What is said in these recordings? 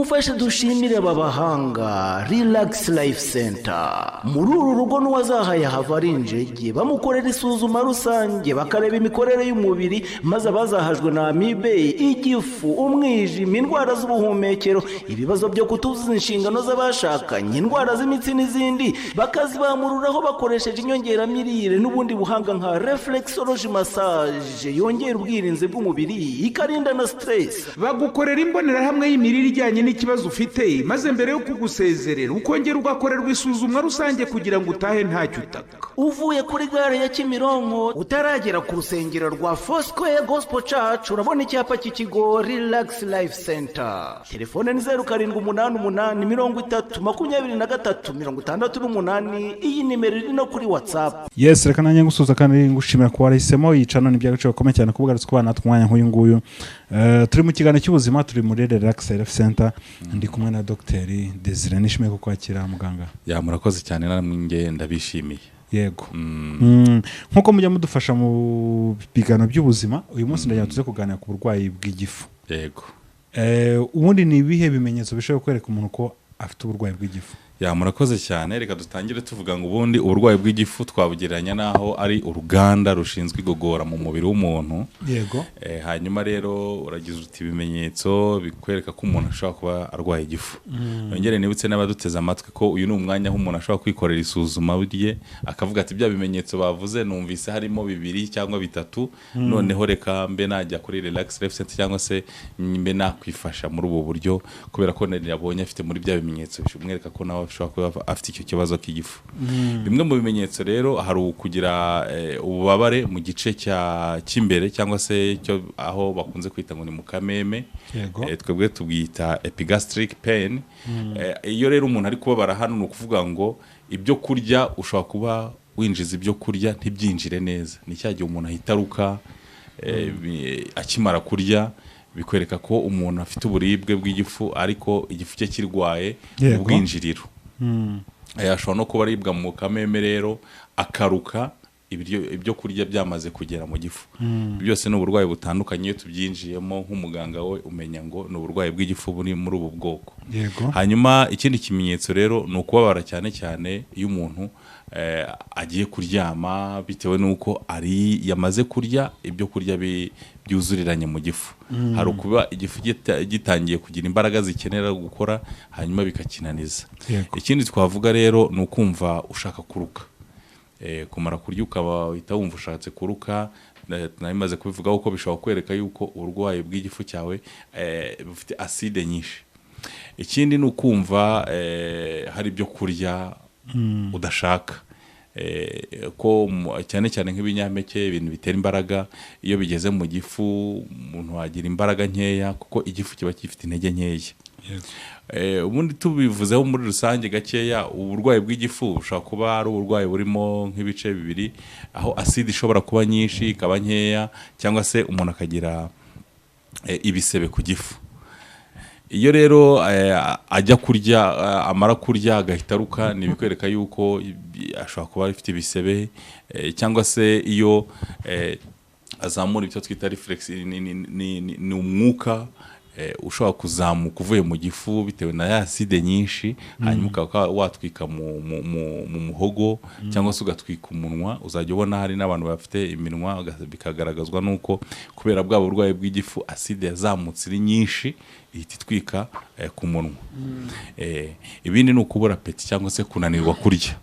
Nimumfashe dushimire aba bahanga, Relax Life Center. Muri uru rugo n'uwazahaye hava ari injege. Bamukorera isuzuma rusange, bakareba imikorere y'umubiri, maze abazahajwe na amibe, igifu, umwijima, indwara z'ubuhumekero, ibibazo byo kutuzuza inshingano z'abashakanye, indwara z'imitsi n'izindi, bakazibamururaho bakoresheje inyongeramirire n'ubundi buhanga nka reflexology massage, yongera ubwirinzi bw'umubiri, ikarinda na stress. Bagukorera imbonerahamwe y'imirire ijyanye n'ikibazo ufite, maze mbere yo kugusezerera ukongera ugakorerwa isuzumwa rusange kugira ngo utahe ntacyo utaka. Uvuye kuri gare ya Kimironko, utaragera ku rusengero rwa Foursquare Gospel Church, urabona icyapa cy'ikigo Relax Life Center. Telefone ni 0788 30 23 68. Iyi nimero iri no kuri WhatsApp. Yes, reka nanjye ngusuhuza kandi ngushimira kuba warahisemo iyi channel. Ni iby'agaciro gakomeye cyane kuba ugarutse kubana natwe umwanya nk'uyu nguyu. Turi mu kiganiro cy'ubuzima, turi muri Relax Life Center, ndi kumwe na Dr Desire. Nishimiye kukwakira, muganga. Ya, murakoze cyane, namwe nge ndabishimiye. Yego. Nk'uko mujya mudufasha mu biganiro by'ubuzima, uyu munsi ndagira ngo tuze kuganira ku burwayi bw'igifu. Yego. Ubundi ni ibihe bimenyetso bishobora kwereka umuntu ko afite uburwayi bw'igifu? Ya, murakoze cyane. Reka dutangire tuvuga ngo ubundi uburwayi bw'igifu twabugereranya n'aho ari uruganda rushinzwe igogora mu mubiri w'umuntu. Hanyuma rero uragize uti ibimenyetso bikwereka ko umuntu ashobora kuba arwaye igifu. Nongere nibutse n'abaduteze amatwi ko uyu ni umwanya aho umuntu ashobora kwikorera isuzuma rye, akavuga ati: "Bya bimenyetso bavuze numvise harimo bibiri cyangwa bitatu, noneho reka mbe najya kuri Relax Life Center cyangwa se mbe nakwifasha muri ubu buryo, kubera ko yabonye afite muri bya bimenyetso bimwereka ko nawe ashobora kuba afite icyo kibazo k'igifu." Bimwe mu bimenyetso rero hari ukugira ububabare mu gice cy'imbere cyangwa se cyo aho bakunze kwita ngo ni mu kameme. Twebwe tubwita epigastric pain. Iyo rero umuntu ari kubabara hano, ni ukuvuga ngo ibyo kurya, ushobora kuba winjiza ibyo kurya ntibyinjire neza. Ni cya gihe umuntu ahita aruka akimara kurya. Bikwereka ko umuntu afite uburibwe bw'igifu, ariko igifu cye kirwaye ubwinjiriro. Ashobora no kuba aribwa mu kameme rero, akaruka ibiryo, ibyo kurya byamaze kugera mu gifu. Byose ni uburwayi butandukanye. Iyo tubyinjiyemo, nk'umuganga we umenya ngo ni uburwayi bw'igifu buri muri ubu bwoko. Hanyuma ikindi kimenyetso rero ni ukubabara cyane cyane iyo umuntu agiye kuryama, bitewe n'uko ari yamaze kurya ibyo kurya byuzuriranye mu gifu. Hari ukuba igifu gitangiye kugira imbaraga zikenera gukora, hanyuma bikakinaniza. Ikindi twavuga rero ni ukumva ushaka kuruka. Kumara kurya ukaba uhita wumva ushatse kuruka. Nari maze kubivugaho ko bishobora kwereka yuko uburwayi bw'igifu cyawe bufite acide nyinshi. Ikindi ni ukumva hari ibyo kurya udashaka. Ko cyane cyane nk'ibinyampeke, ibintu bitera imbaraga, iyo bigeze mu gifu umuntu wagira imbaraga nkeya, kuko igifu kiba gifite intege nkeya. Ubundi tubivuzeho muri rusange gakeya, uburwayi bw'igifu bushobora kuba ari uburwayi burimo nk'ibice bibiri, aho acide ishobora kuba nyinshi, ikaba nkeya, cyangwa se umuntu akagira ibisebe ku gifu. Iyo rero ajya kurya, amara kurya agahita aruka, ni ibikwereka yuko ashobora kuba afite ibisebe, cyangwa se iyo azamura ibyo twita reflux, ni umwuka ushobora kuzamuka uvuye mu gifu bitewe na ya acide nyinshi, hanyuma ukaba watwika mu muhogo cyangwa se ugatwika umunwa. Uzajya ubona hari n'abantu bafite iminwa bikagaragazwa n'uko kubera bwa burwayi bw'igifu acide yazamutse iri nyinshi, ihita itwika ku munwa. Ibindi ni ukubura appétit cyangwa se kunanirwa kurya,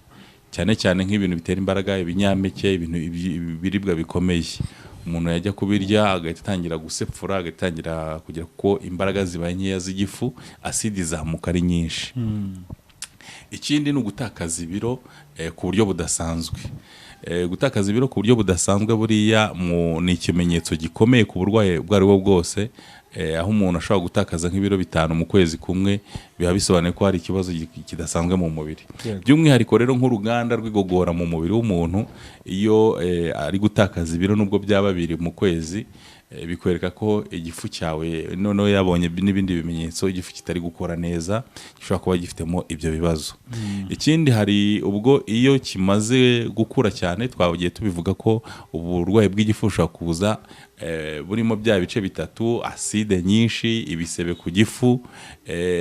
cyane cyane nk'ibintu bitera imbaraga, ibinyampeke, ibintu ibiribwa bikomeye. Umuntu yajya kubirya agahita atangira gusepfura, agahita atangira kugira, kuko imbaraga zibaye nkeya z'igifu, acide izamuka ari nyinshi. Ikindi ni ugutakaza ibiro ku buryo budasanzwe. Gutakaza ibiro ku buryo budasanzwe buriya ni ikimenyetso gikomeye ku burwayi ubwo ari bwo bwose. Aho umuntu ashobora gutakaza nk'ibiro 5 mu kwezi kumwe, biba bisobanuye ko hari ikibazo kidasanzwe mu mubiri. By'umwihariko rero nk'uruganda rw'igogora mu mubiri w'umuntu, iyo ari gutakaza ibiro, nubwo byaba biri mu kwezi, bikwereka ko igifu cyawe noneho yabonye n'ibindi bimenyetso, igifu kitari gukora neza, gishobora kuba gifitemo ibyo bibazo. Ikindi, hari ubwo iyo kimaze gukura cyane, twagiye tubivuga ko uburwayi bw'igifu bushobora kuza. burimo bya bice bitatu: aside nyinshi, ibisebe ku gifu.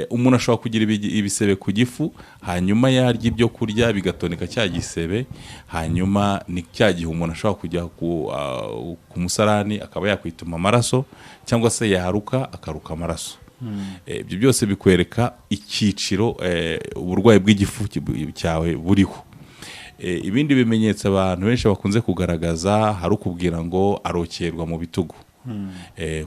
Umuntu ashobora kugira ibisebe ku gifu, hanyuma yarya ibyo kurya bigatoneka cya gisebe, hanyuma ni cya gihe umuntu ashobora kujya ku musarani akaba yakwituma amaraso, cyangwa se yaruka akaruka amaraso. Ibyo byose bikwereka icyiciro uburwayi bw'igifu cyawe buriho. Ibindi bimenyetso abantu benshi bakunze kugaragaza, hari ukubwira ngo arokerwa mu bitugu.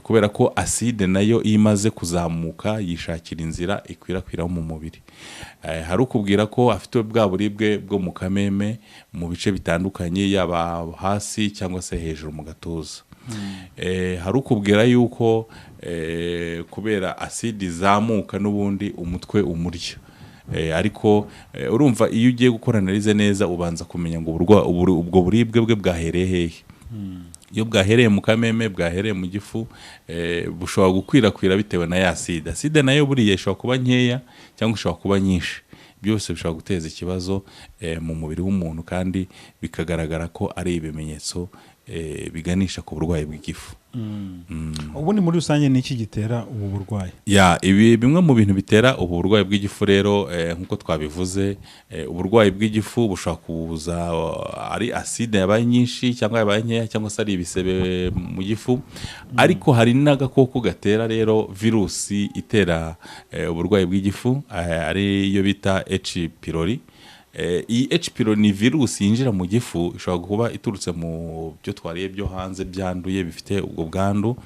Kubera ko aside nayo iyo imaze kuzamuka yishakira inzira ikwirakwira mu mubiri. Hari ukubwira ko afite bwa buribwe bwo mu kameme mu bice bitandukanye, yaba hasi cyangwa se hejuru mu gatuza. Hari ukubwira yuko kubera aside izamuka n'ubundi umutwe umurya. Ariko urumva iyo ugiye gukora analyse neza, ubanza kumenya ngo ubwo buribwe bwe bwahereye hehe. Iyo bwahereye mu kameme, bwahereye mu gifu, bushobora gukwirakwira bitewe na ya aside. Aside nayo buriya ishobora kuba nkeya cyangwa ishobora kuba nyinshi, byose bishobora guteza ikibazo mu mubiri w'umuntu, kandi bikagaragara ko ari ibimenyetso biganisha ku burwayi bw'igifu. Ubundi muri rusange ni iki gitera ubu burwayi? Ya, ibi bimwe mu bintu bitera ubu burwayi bw'igifu rero, nk'uko twabivuze, uburwayi bw'igifu bushobora kuza ari aside yabaye nyinshi cyangwa yabaye nkeya, cyangwa se ari ibisebe mu gifu. Ariko hari n'agakoko gatera rero, virusi itera uburwayi bw'igifu, ari yo bita H pylori. Iyi H pylori ni virusi yinjira mu gifu, ishobora kuba iturutse mu byo twariye byo hanze byanduye, bifite ubwo bwandu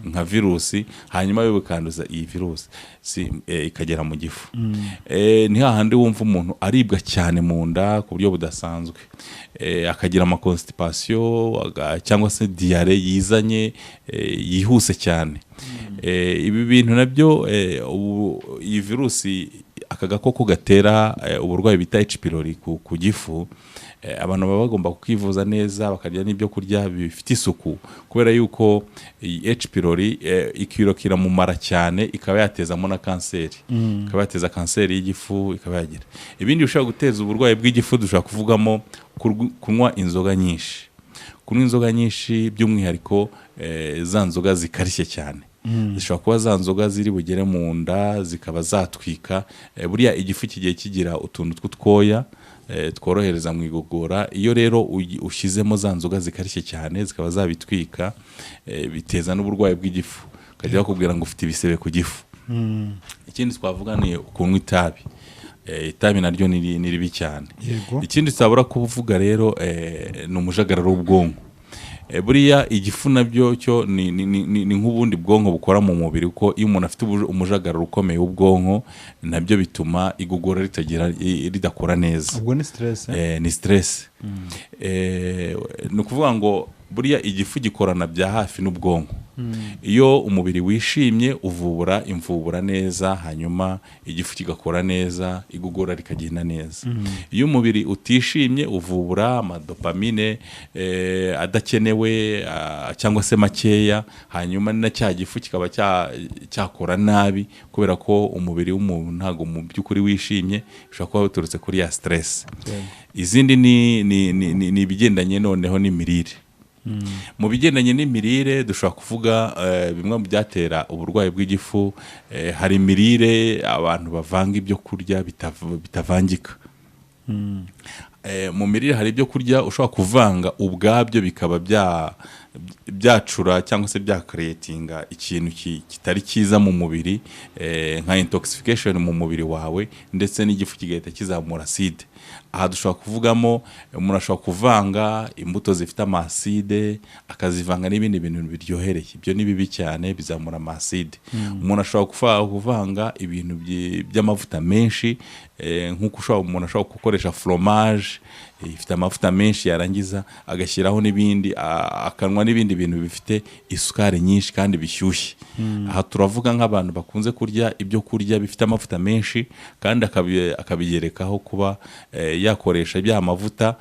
nka virusi, hanyuma yo bikanduza iyi virusi ikagera mu gifu. Ni hahandi wumva umuntu aribwa cyane mu nda ku buryo budasanzwe, akagira amaconstipation cyangwa se diarrhée yizanye, yihuse cyane. Ibi bintu nabyo, iyi virusi, aka gakoko gatera uburwayi bita H pylori ku gifu, abantu baba bagomba kukivuza neza, bakarya n'ibyo kurya bifite isuku, kubera yuko iyi H pylori ikwirakwira mu mara cyane, ikaba yatezamo na kanseri, ikaba yateza kanseri y'igifu, ikaba yagira ibindi bishobora guteza uburwayi bw'igifu. Dushobora kuvugamo kunywa inzoga nyinshi. Kunywa inzoga nyinshi, by'umwihariko za nzoga zikarishye cyane, zishobora kuba za nzoga ziri bugere mu nda zikaba zatwika. Buriya igifu kigiye kigira utuntu tw'utwoya tworohereza mu igogora. Iyo rero ushyizemo za nzoga zikarishye cyane zikaba zabitwika, biteza n'uburwayi bw'igifu, ukajya bakubwira ngo ufite ibisebe ku gifu. Ikindi twavuga ni kunywa itabi. Itabi naryo ni ribi cyane. Ikindi tutabura kuvuga rero ni umujagararo w'ubwonko. Buriya igifu nabyo cyo ni nk'ubundi bwonko bukora mu mubiri, kuko iyo umuntu afite umujagararo ukomeye w'ubwonko, nabyo bituma igogora ridakora neza. Ubwo ni stress, eh? Ni stress. Ni ukuvuga ngo buriya igifu gikorana bya hafi n'ubwonko. Iyo umubiri wishimye uvubura imvubura neza, hanyuma igifu kigakora neza, igogora rikagenda neza. Iyo umubiri utishimye uvubura amadopamine adakenewe, cyangwa se makeya, hanyuma na cya gifu kikaba cyakora nabi, kubera ko umubiri w'umuntu ntabwo mu by'ukuri wishimye, bishobora kuba biturutse kuri ya stress. Izindi ni ibigendanye noneho n'imirire. Mu bigendanye n'imirire dushobora kuvuga bimwe mu byatera uburwayi bw'igifu. Hari imirire abantu bavanga ibyo kurya bitavangika. Mu mirire hari ibyo kurya ushobora kuvanga ubwabyo bikaba byacura cyangwa se byacreatinga ikintu kitari cyiza mu mubiri, nka intoxication mu mubiri wawe, ndetse n'igifu kigahita kizamura acide. Aha dushobora kuvugamo umuntu ashobora kuvanga imbuto zifite amaside akazivanga n'ibindi bintu biryohereye. Ibyo ni bibi cyane, bizamura amaside. Umuntu ashobora kuvanga ibintu by'amavuta menshi, nk'uko umuntu ashobora gukoresha fromage ifite amavuta menshi, yarangiza agashyiraho n'ibindi, akanywa n'ibindi bintu bifite isukari nyinshi kandi bishyushye. Aha turavuga nk'abantu bakunze kurya ibyo kurya bifite amavuta menshi, kandi akabigerekaho kuba yakoresha bya mavuta,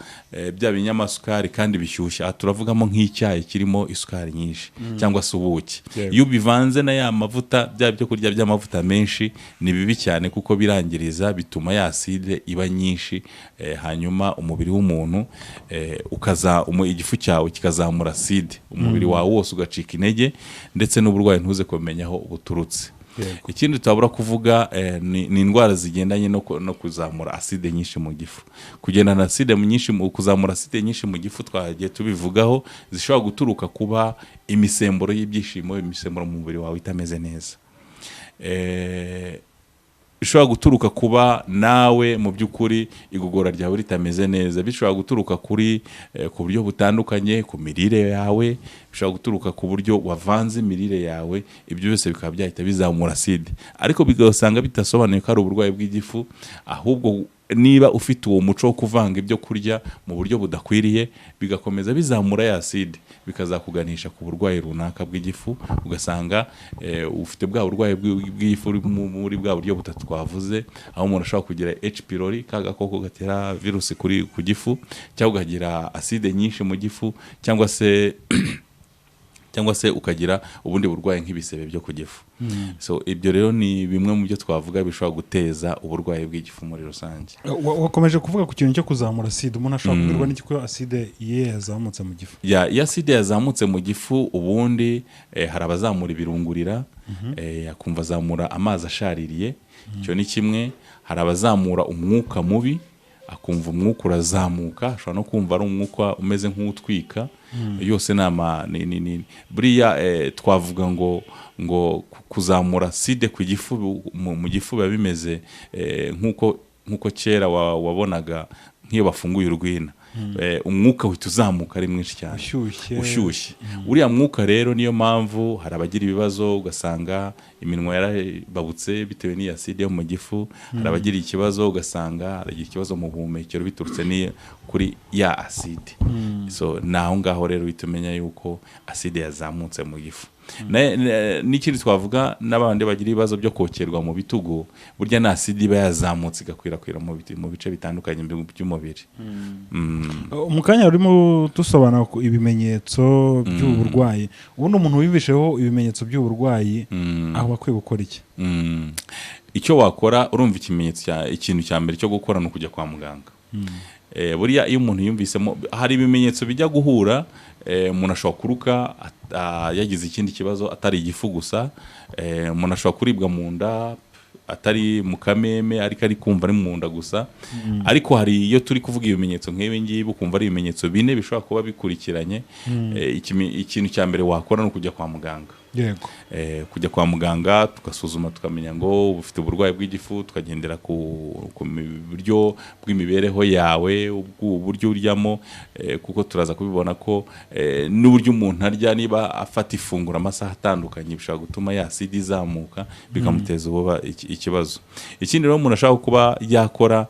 bya binyamasukari kandi bishyushye. Aha turavugamo nk'icyayi kirimo isukari nyinshi cyangwa se ubuki. Iyo ubivanze na ya mavuta, bya byo kurya by'amavuta menshi, ni bibi cyane kuko birangiriza, bituma ya acide iba nyinshi, hanyuma umubiri w'umuntu igifu cyawe kikazamura acide. aside, umubiri wawe wose ugacika intege, ndetse n'uburwayi ntuze kumenya aho buturutse. Ikindi tutabura kuvuga ni indwara zigendanye no kuzamura aside nyinshi mu gifu. Kugendana aside nyinshi kuzamura aside nyinshi mu gifu twagiye tubivugaho, zishobora guturuka kuba imisemburo y'ibyishimo, imisemburo mu mubiri wawe itameze neza, bishobora guturuka kuba nawe mu by'ukuri igogora ryawe ritameze neza, bishobora guturuka kuri ku buryo butandukanye, ku mirire yawe, bishobora guturuka ku buryo wavanze imirire yawe. Ibyo byose bikaba byahita bizamura aside, ariko bigasanga bidasobanuye ko ari uburwayi bw'igifu. Ahubwo niba ufite uwo muco wo kuvanga ibyo kurya mu buryo budakwiriye, bigakomeza bizamura ya aside, bikazakuganisha ku burwayi runaka bw'igifu, ugasanga ufite bwa burwayi bw'igifu muri bwa buryo butatu twavuze, aho umuntu ashobora kugira H pylori, ka gakoko gatera virusi ku gifu, cyangwa ukagira aside nyinshi mu gifu, cyangwa se ukagira ubundi burwayi nk'ibisebe byo ku gifu. So ibyo rero ni bimwe mu byo twavuga bishobora guteza uburwayi bw'igifu muri rusange. Wakomeje kuvuga ku kintu cyo kuzamura aside. Umuntu ashobora kubwirwa n'iki ko aside ye yazamutse mu gifu? Ya, iyo aside yazamutse mu gifu, ubundi hari abazamura ibirungurira, akumva azamura amazi ashaririye, icyo ni kimwe. Hari abazamura umwuka mubi, akumva umwuka urazamuka, ashobora no kumva ari umwuka umeze nk'utwika. Yose ni ama ni, ni, ni, buriya twavuga ngo kuzamura aside ku gifu, mu gifu biba bimeze nk'uko kera wabonaga nk'iyo bafunguye urwina, umwuka uhita uzamuka ari mwinshi cyane. Ushyushye. Ushyushye. Uriya mwuka rero, niyo mpamvu hari abagira ibibazo, ugasanga iminwa yarababutse bitewe n'iyi aside yo mu gifu. Hari abagira ikibazo, ugasanga aragira ikibazo mu buhumekero biturutse kuri ya aside. So ni aho ngaho rero uhita umenya yuko aside yazamutse mu gifu. N'ikindi twavuga, n'abandi bagira ibibazo byo kokerwa mu bitugu, burya ni aside iba yazamutse igakwirakwira mu bice bitandukanye by'umubiri. Mu kanya urimo dusobanura ku ibimenyetso by'ubu burwayi. Ubundi umuntu wibisheho ibimenyetso by'ubu burwayi aho akwiye gukora iki? Icyo wakora, urumva ikintu cya mbere cyo gukora ni ukujya kwa muganga. Buriya iyo umuntu yumvisemo hari ibimenyetso bijya guhura, umuntu ashobora kuruka yagize ikindi kibazo atari igifu gusa, umuntu ashobora kuribwa mu nda atari mu kameme, ariko ari kumva ari mu nda gusa. Ariko hari iyo turi kuvuga ibimenyetso nk'ibi ngibi, ukumva ari ibimenyetso bine bishobora kuba bikurikiranye, ikintu cya mbere wakora ni ukujya kwa muganga. Kujya kwa muganga tugasuzuma, tukamenya ngo ufite uburwayi bw'igifu, tukagendera ku buryo bw'imibereho yawe, uburyo uryamo, kuko turaza kubibona ko n'uburyo umuntu arya, niba afata ifunguro amasaha atandukanye, bishobora gutuma ya aside izamuka, bikamuteza ikibazo. Ikindi rero umuntu ashobora kuba yakora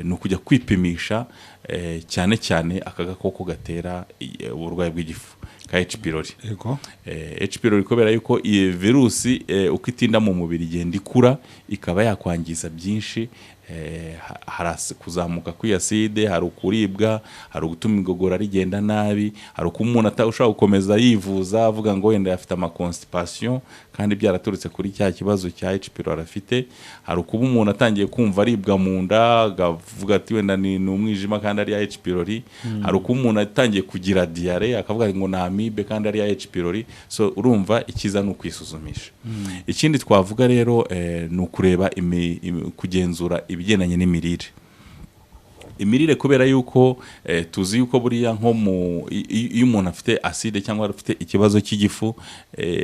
ni ukujya kwipimisha, cyane cyane aka gakoko gatera uburwayi bw'igifu ka H pylori. H pylori, kubera yuko iyi virusi uko itinda mu mubiri igenda ikura, ikaba yakwangiza byinshi. Hari kuzamuka kw'iyi aside, hari ukuribwa, hari ugutuma igogora rigenda nabi, hari uko umuntu ushobora gukomeza yivuza avuga ngo wenda afite ama constipation kandi byaraturutse kuri cya kibazo cya H pylori afite. Hari ukuba umuntu atangiye kumva aribwa mu nda, akavuga ati wenda ni umwijima kandi ari ya H pylori. Hari ukuba umuntu atangiye kugira diarrhée, akavuga ngo ni amibe kandi ari ya H pylori. So urumva icyiza ni ukwisuzumisha. Ikindi twavuga rero ni ukureba kugenzura ibigendanye n'imirire. Imirire, kubera yuko tuzi yuko buriya nko mu iyo umuntu afite aside cyangwa afite ikibazo cy'igifu,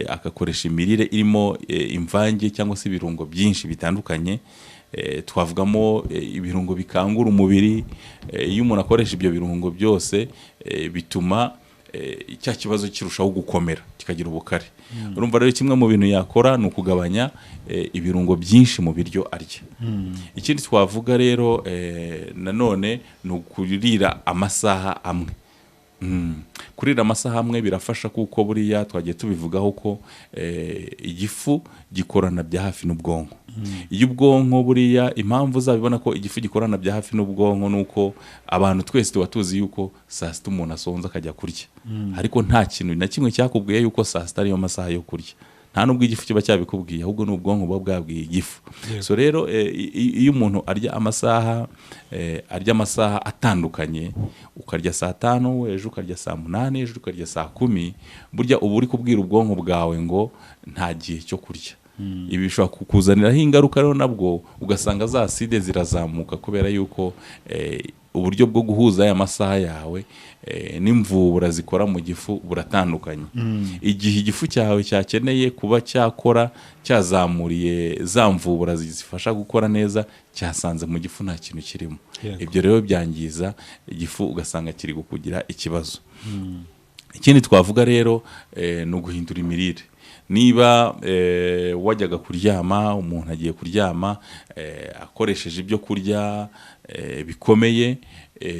agakoresha imirire irimo imvange cyangwa se ibirungo byinshi bitandukanye, twavugamo ibirungo bikangura umubiri, iyo umuntu akoresha ibyo birungo byose, bituma cya kibazo kirushaho gukomera, kikagira ubukare. Urumva rero kimwe mu bintu yakora ni ukugabanya ibirungo byinshi mu biryo arya. Ikindi twavuga rero nanone ni ukurira amasaha amwe. Kurira amasaha amwe birafasha, kuko buriya twagiye tubivugaho ko igifu gikorana bya hafi n'ubwonko. Iyo ubwonko, buriya impamvu uzabibona ko igifu gikorana bya hafi n'ubwonko ni uko abantu twese tuba tuzi yuko saa sita umuntu asonza akajya kurya, ariko nta kintu na kimwe cyakubwiye yuko saa sita ariyo masaha yo kurya. Nta nubwo igifu kiba cyabikubwiye, ahubwo ni ubwonko buba bwabwiye igifu. So rero iyo umuntu arya amasaha, arya amasaha atandukanye, ukarya saa 5, ejo ukarya saa 8, ejo ukarya saa 10, burya uba uri kubwira ubwonko bwawe ngo nta gihe cyo kurya. Ibi bishobora kukuzaniraho ingaruka rero, nabwo ugasanga za acide zirazamuka, kubera yuko uburyo bwo guhuza aya masaha yawe n'imvubura zikora mu gifu buratandukanye. Igihe igifu cyawe cyakeneye kuba cyakora, cyazamuriye za mvubura zifasha gukora neza, cyasanze mu gifu nta kintu kirimo. Ibyo rero byangiza igifu, ugasanga kiri kugira ikibazo. Ikindi twavuga rero ni uguhindura imirire. Niba wajyaga kuryama, umuntu agiye kuryama akoresheje ibyo kurya bikomeye,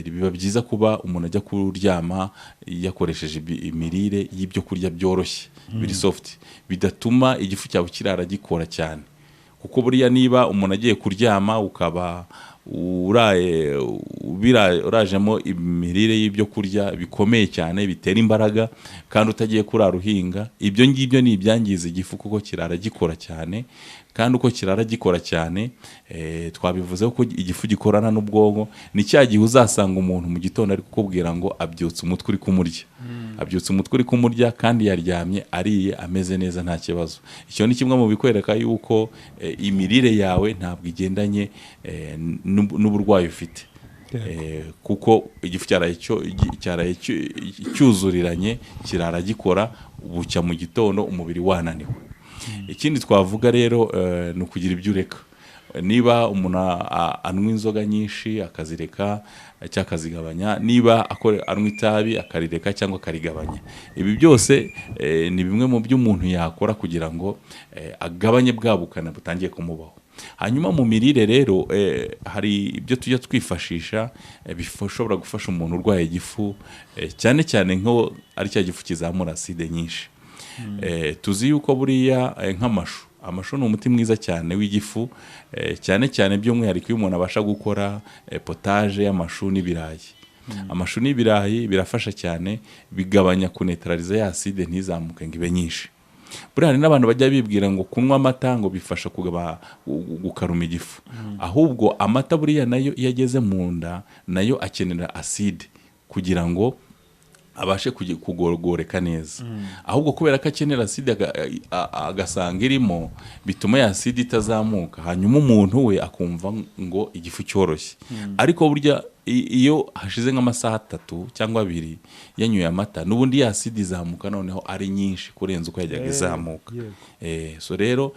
biba byiza kuba umuntu ajya kuryama yakoresheje imirire y'ibyo kurya byoroshye, biri soft, bidatuma igifu cyawe kirara gikora cyane. Kuko buriya niba umuntu agiye kuryama ukaba uraye urajemo imirire y'ibyo kurya bikomeye cyane bitera imbaraga, kandi utagiye kurara uhinga, ibyo ngibyo ni ibyangiza igifu, kuko kirara gikora cyane. Kandi uko kirara gikora cyane, twabivuze ko igifu gikorana n'ubwonko, ni cya gihe uzasanga umuntu mu gitondo ari kukubwira ngo abyutse umutwe uri kumurya, abyutse umutwe uri kumurya, kandi yaryamye ariye ameze neza, nta kibazo. Icyo ni kimwe mu bikwereka yuko imirire yawe ntabwo igendanye n'uburwayi ufite. Kuko igifu cyaraye cyuzuriranye, kirara gikora, bucya mu gitondo umubiri wananiwe. Ikindi twavuga rero ni ukugira ibyo ureka. Niba umuntu anywa inzoga nyinshi, akazireka cyangwa akazigabanya. Niba anywa itabi, akarireka cyangwa akarigabanya. Ibi byose ni bimwe mu byo umuntu yakora kugira ngo agabanye bwa bukana butangiye kumubaho. Hanyuma mu mirire rero, hari ibyo tujya twifashisha bishobora gufasha umuntu urwaye igifu, cyane cyane nko ari cya gifu kizamura acide nyinshi. Tuzi yuko buriya nk'amashu, amashu ni umuti mwiza cyane w'igifu, cyane cyane by'umwihariko iyo umuntu abasha gukora potage y'amashu n'ibirayi. Amashu n'ibirayi birafasha cyane, bigabanya kunetraliza ya acide ntizamuke ngo ibe nyinshi. Buriya hari n'abantu bajya bibwira ngo kunywa amata ngo bifasha gukaruma igifu. Ahubwo amata buriya nayo iyo ageze mu nda, nayo akenera acide kugira ngo abashe kugogoreka neza. Ahubwo kubera ko akenera acide, agasanga irimo, bituma ya acide itazamuka, hanyuma umuntu we akumva ngo igifu cyoroshye. Ariko burya iyo hashize nk'amasaha 3 cyangwa 2 yanyoye amata, n'ubundi ya acide izamuka noneho ari nyinshi kurenza uko yajyaga izamuka. So rero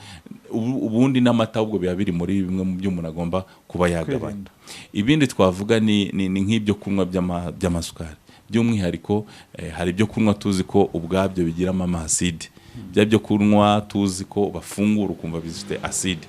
ubundi n'amata ahubwo biba biri muri bimwe mu byo umuntu agomba kuba yagabanya. Ibindi twavuga ni nk'ibyo kunywa by'amasukari. By'umwihariko hari ibyo kunywa tuzi ko ubwabyo bigiramo amaside, bya byo kunywa tuzi ko bafungura ukumva bifite acide.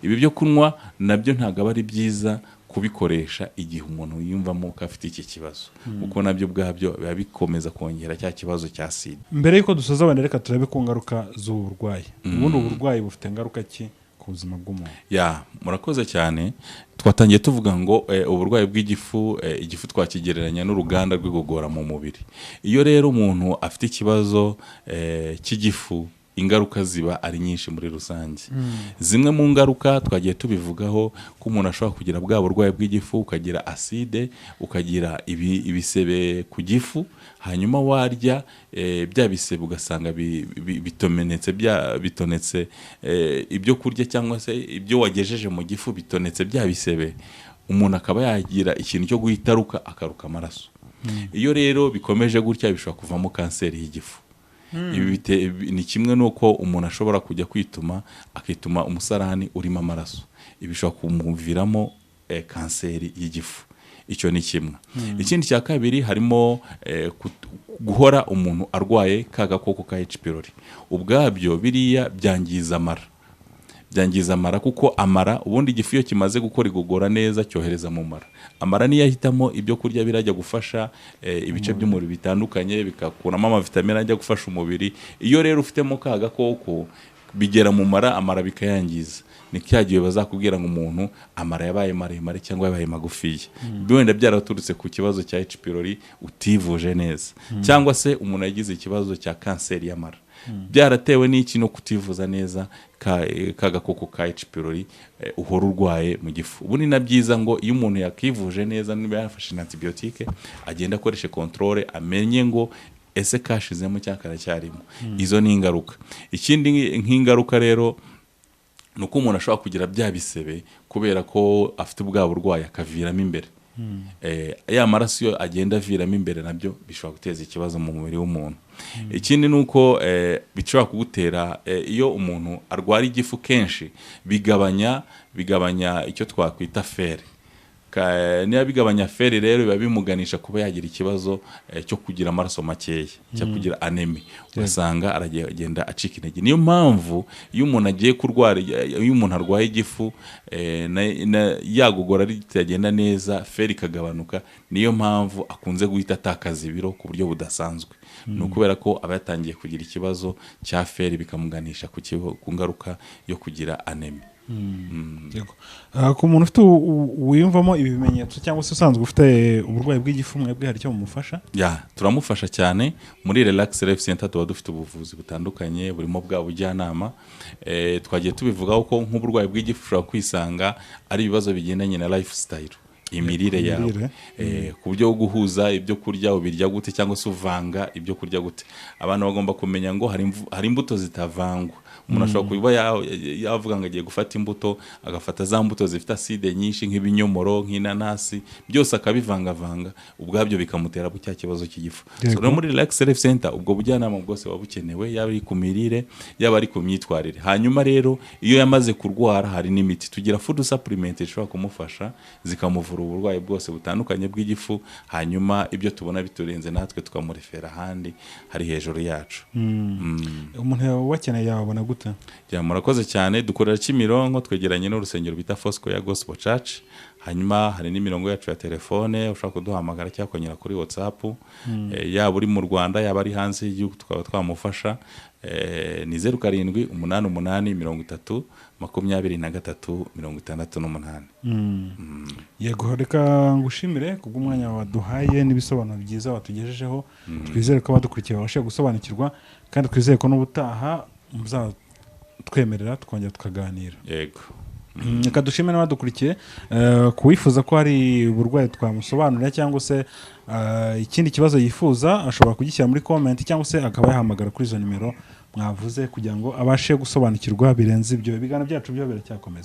Ibi byo kunywa nabyo ntabwo aba ari byiza kubikoresha igihe umuntu yiyumvamo ko afite iki kibazo, kuko nabyo ubwabyo biba bikomeza kongera cya kibazo cya acide. Mbere y'uko dusoza wenda, reka turebe ku ngaruka z'ubu burwayi. Ubundi ubu burwayi bufite ingaruka ki ku buzima bw'umuntu? Ya, murakoze cyane. Twatangiye tuvuga ngo uburwayi bw'igifu, igifu twakigereranya n'uruganda rw'igogora mu mubiri. Iyo rero umuntu afite ikibazo cy'igifu, ingaruka ziba ari nyinshi muri rusange. Zimwe mu ngaruka twagiye tubivugaho, ko umuntu ashobora kugira bwa burwayi bw'igifu, ukagira acide, ukagira ibisebe ku gifu, hanyuma warya bya bisebe ugasanga bitomenetse, bya bitonetse ibyo kurya cyangwa se ibyo wagejeje mu gifu bitonetse bya bisebe, umuntu akaba yagira ikintu cyo guhita aruka, akaruka amaraso. Iyo rero bikomeje gutya, bishobora kuvamo kanseri y'igifu. Ibi ni kimwe n'uko umuntu ashobora kujya kwituma, akituma umusarani urimo amaraso. Ibi bishobora kumuviramo kanseri y'igifu. Icyo ni kimwe. Ikindi cya kabiri harimo guhora umuntu arwaye ka gakoko ka H pylori. Ubwabyo biriya byangiza amara, byangiza amara, kuko amara ubundi igifu iyo kimaze gukora igogora neza cyohereza mu mara. Amara niyo ahitamo ibyo kurya birajya gufasha ibice by'umubiri bitandukanye, bikakuramo amavitamine ajya gufasha umubiri. Iyo rero ufitemo ka gakoko, bigera mu mara, amara bikayangiza. Ni cya gihe bazakubwira ngo umuntu amara yabaye maremare cyangwa yabaye magufiya, wenda byaraturutse ku kibazo cya H pylori utivuje neza, cyangwa se umuntu yagize ikibazo cya kanseri y'amara. Byaratewe n'iki? No kutivuza neza ka gakoko ka H pylori uhora urwaye mu gifu. Ubu ni na byiza ngo iyo umuntu yakivuje neza, niba yafashe na antibiyotike, agenda akoreshe contrôle, amenye ngo ese kashizemo cyangwa karacyarimo. Izo ni ingaruka. Ikindi nk'ingaruka rero ni uko umuntu ashobora kugira bya bisebe kubera ko afite bwa burwayi, akaviramo imbere. Ya maraso iyo agenda aviramo imbere, nabyo bishobora guteza ikibazo mu mubiri w'umuntu. Ikindi ni uko bishobora kugutera, iyo umuntu arwara igifu kenshi, bigabanya icyo twakwita fer. Niba bigabanya fer rero, biba bimuganisha kuba yagira ikibazo cyo kugira amaraso makeya, cyo kugira anémie, ugasanga aragenda acika intege. Niyo mpamvu iyo umuntu agiye kurwara, iyo umuntu arwaye igifu, yagogora ritagenda neza, fer ikagabanuka, niyo mpamvu akunze guhita atakaza ibiro ku buryo budasanzwe. Ni ukubera ko aba yatangiye kugira ikibazo cya fer, bikamuganisha ku ngaruka yo kugira anémie. Yego. Ku muntu ufite wiyumvamo ibi bimenyetso cyangwa se usanzwe ufite uburwayi bw'igifu, mwebwe hari icyo mumufasha? Ya, turamufasha cyane. Muri Relax Life Center tuba dufite ubuvuzi butandukanye burimo bwa bujyanama. Twagiye tubivugaho ko nk'uburwayi bw'igifu ushobora kwisanga ari ibibazo bigendanye na lifestyle, imirire yawe. Imirire. Ku buryo bwo guhuza ibyo kurya, ubirya gute cyangwa se uvanga ibyo kurya gute. Abantu bagomba kumenya ngo hari imbuto zitavangwa. Umuntu ashobora kuba yavuga ngo agiye gufata imbuto, agafata za mbuto zifite acide nyinshi nk'ibinyomoro, nk'inanasi, byose akabivangavanga, ubwabyo bikamutera cya kibazo cy'igifu. So rero muri Relax Life Center ubwo bujyanama bwose buba bukenewe, yaba ari ku mirire, yaba ari ku myitwarire. Hanyuma rero iyo yamaze kurwara, hari n'imiti tugira, food supplement ishobora kumufasha, zikamuvura uburwayi bwose butandukanye bw'igifu. Hanyuma ibyo tubona biturenze natwe, tukamurefera ahandi hari hejuru yacu. Umuntu ubakeneye yababona gute? Ya, murakoze cyane. Dukorera Kimironko, twegeranye n'urusengero bita Foursquare Gospel Church. Hanyuma hari n'imirongo yacu ya telefone, ushobora kuduhamagara cyangwa ukanyura kuri WhatsApp. Yaba uri mu Rwanda, yaba ari hanze y'igihugu, tukaba twamufasha. Ni 0788 30 23 68. Yego, reka ngushimire kubw'umwanya waduhaye n'ibisobanuro byiza watugejejeho. Twizere ko abadukurikiye babasha gusobanukirwa, kandi twizere ko n'ubutaha muzatwemerera tukongera tukaganira. Yego. Reka dushime n'abadukurikiye. Kuwifuza ko hari uburwayi twamusobanurira cyangwa se ikindi kibazo yifuza, ashobora kugishyira muri comment cyangwa se akaba yahamagara kuri izo nimero mwavuze kugira ngo abashe gusobanukirwa birenze ibyo. Ibiganiro byacu byo biracyakomeza.